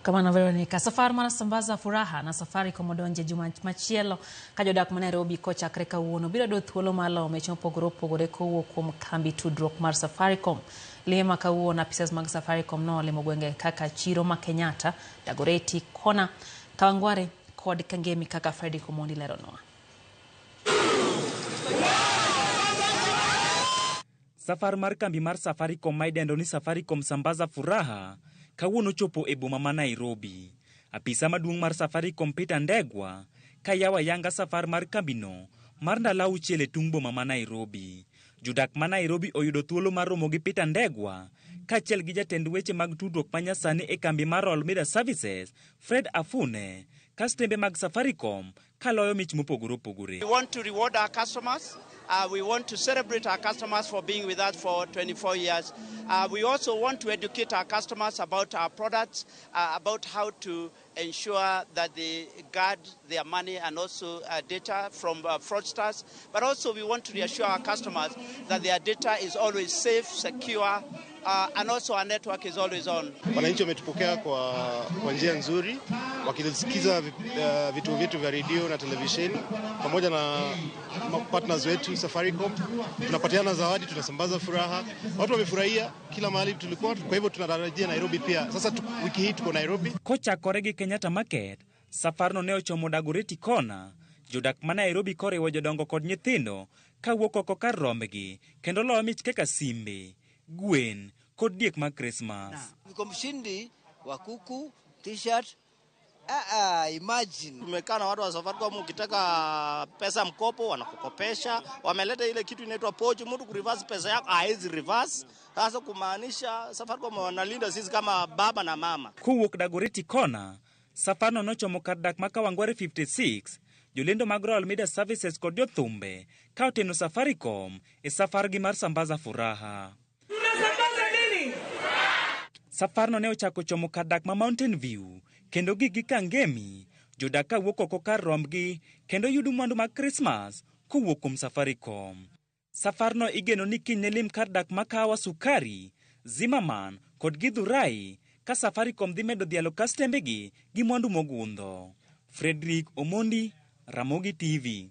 Kamano Veronica, safar mar Sambaza Furaha na Safaricom odonje juma machielo ka jodak ma Nairobi kochakre kawuono biro yudo thuolo mar lawo mich mopogore opogore kowuok kuom kambi tudruok mar Safaricom. Limbe ma kawuono apisas mag Safaricom nolimo gwenge kaka chiro ma Kenyatta, Dagoretti, Kona, Kawangware kod Kangemi kaka Fredrick Omondi leronwa. Safar mar kambi mar Safaricom ma idendo ni Safaricom Sambaza Furaha kawuono chopo e boma ma Nairobi. Apisa maduong' mar Safaricom Peter Ndegwa ka yawo ayanga safar mar kambino mar ndalo auchiel e tung' boma ma Nairobi. Jodak ma Nairobi oyudo thuolo mar romo gi Peter Ndegwa kaachiel gi jatend weche mag tudruok ma nyasani e kambi mar Royal Media Services Fred Afune ka stembe mag Safaricom kaloyo mich mopogore opogore. We want to reward our customers. We want to celebrate our customers for being with us for 24 years. We also want to educate our customers about our products, about how to ensure that they guard their money and also data from fraudsters. But also we want to reassure our customers that their data is always safe, secure, and also our network is always on. Wananchi wametupokea kwa njia nzuri, wakisikiza vituo vyetu vya redio na televisheni pamoja na partners wetu Safaricom. Tunapatiana zawadi, tunasambaza furaha, watu wamefurahia kila mahali tulikuwa. Kwa hivyo tunatarajia Nairobi pia. Sasa wiki hii tuko Nairobi. Kochakore gi Kenyatta Market, safarno ne ochomo Dagoretti Corner. Jodak ma Nairobi koriwo jodongo kod nyithindo kawuok oko kar rombgi kendo loyo mich kaka simbe, gwen kod diek mag Krismas. Niko mshindi wa kuku, t-shirt. Imagine. Tumekaa na watu wa Safaricom, ukitaka pesa mkopo wanakukopesha. Wameleta ile kitu inaitwa pochi, mtu kureverse pesa yako haezi reverse. Sasa kumaanisha Safaricom wanalinda sisi kama baba na mama. Kowuok Dagoretti Corner, safarno nochomo kar dak ma Kawangware 56. Jolendo mag Royal Media Services kod jothumbe ka oteno Safaricom e safargi mar Sambaza Furaha. Tunasambaza nini? Safarno ne ochako chomo kar dak ma Mountain View kendo gik gi Kangemi. Jodak kawuok oko kar rombgi kendo yudo mwandu mag Krismas kowuok kuom Safaricom. Safarno igeno ni kiny ne lim kar dak ma Kahawa Sukari, Zimmerman kod Githurai ka Safaricom dhi medo dhialo kastembegi gi mwandu mogundho. Fredrick Omondi, Ramogi TV.